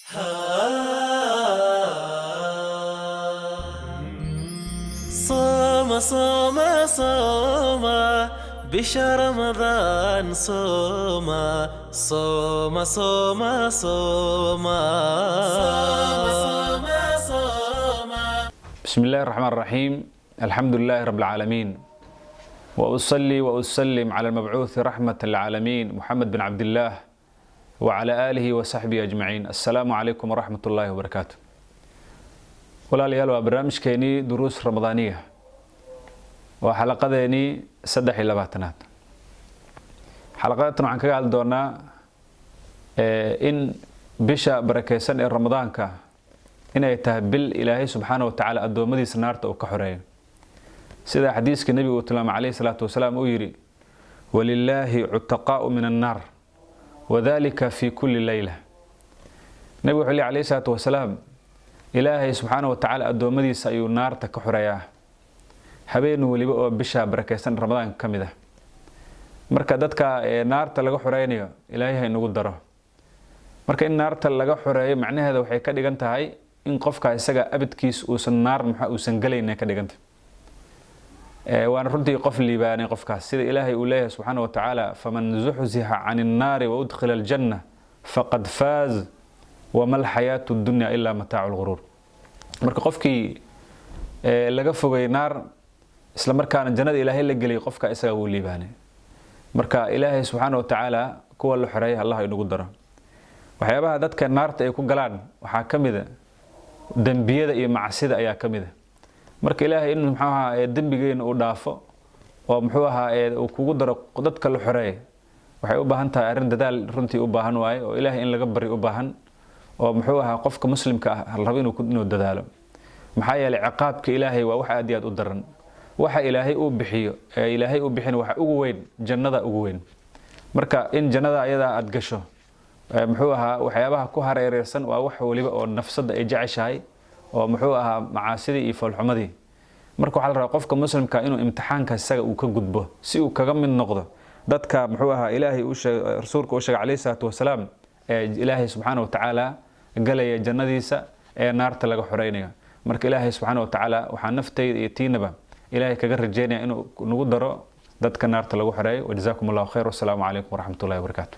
صوم صوم صوم بشهر رمضان، صوم صوم صوم صوم صوم صوم. بسم الله الرحمن الرحيم، الحمد لله رب العالمين، وأصلي وأسلم على المبعوث رحمة العالمين محمد بن عبد الله وعلى آله وصحبه أجمعين. السلام عليكم ورحمة الله وبركاته. Walaalayaal, waa barnaamijkeenii duruus ramadaaniya, waa xalaqadeenii 23aad. Xalaqadatan waxaan kaga hadli doonaa in bisha barakeysan ee Ramadaanka inay tahay bil Ilaahay subxaana wa tacaala addoommadiisa naarta uu ka xoreeyo, sida xadiiska Nebigu uu tilmaamay calayhi salaatu wasalaam, uu yidhi: "ولله عتقاء من النار وذلك في كل ليلة." Nebigu wuxuu leey calayhi salaatu wasalaam, Ilaahay subxaana wa tacaala addoommadiisa ayuu naarta ka xoreeyaa habeen weliba oo bisha barakeysan Ramadaanka ka mid ah. Marka dadka naarta laga xoreynayo Ilaahay ha inagu daro. Marka in naarta laga xoreeyo macnaheeda waxay ka dhigan tahay in qofka isaga abadkiis uusan naar maxaa uusan galayna ka dhigantay. Waana runtii qof liibaanay qofkaas, sida Ilaahay uu leeyahay subxaana wa tacaala: "فمن زحزح عن النار وأدخل الجنة فقد فاز وما الحياة الدنيا إلا متاع الغرور." Marka qofkii laga fogay naar, isla markaana jannada Ilaahay la geliyay, qofka isaga wuu liibaanay. Marka Ilaahay subxaana wa tacaala kuwa la xoreeyay Allah inagu daro. Waxyaabaha dadka naarta ay ku galaan waxaa ka mid a dembiyada iyo macsida ayaa ka mid a. Marka Ilaahay in muxuu ahaa dembigeena uu dhaafo oo muxuu ahaa uu kugu daro dadka la xoreeya waxay u baahan tahay arrin dadaal runtii u baahan waaye, oo Ilaahay in laga bari u baahan, oo muxuu ahaa qofka muslimka ah la rabo inuu dadaalo. Maxaa yeelay ciqaabka Ilaahay waa wax aad iyo aad u daran. Waxa Ilaahay uu bixiyo ee Ilaahay uu bixin waxa ugu weyn jannada ugu weyn. Marka in jannada ayadaa aad gasho, muxuu ahaa waxyaabaha ku hareereysan waa wax waliba oo nafsadda ay jeceshahay, oo muxuu ahaa macaasidii iyo foolxumadii. Marka waxaa la rabaa qofka muslimka inuu imtixaanka isaga uu ka gudbo si uu kaga mid noqdo dadka muxuu ahaa Ilaahay uu sheegay, rasuulka uu sheegay calayhi salaatu wasalaam, ee Ilaahay subxaana wa tacaala galaya jannadiisa ee naarta laga xoreynayo. Marka Ilaahay subxaana wa tacaala waxaa naftayda iyo tiinaba Ilaahay kaga rajeynaya inuu nagu daro dadka naarta lagu xoreeyo. وجزاكم الله خير، والسلام عليكم ورحمة الله وبركاته.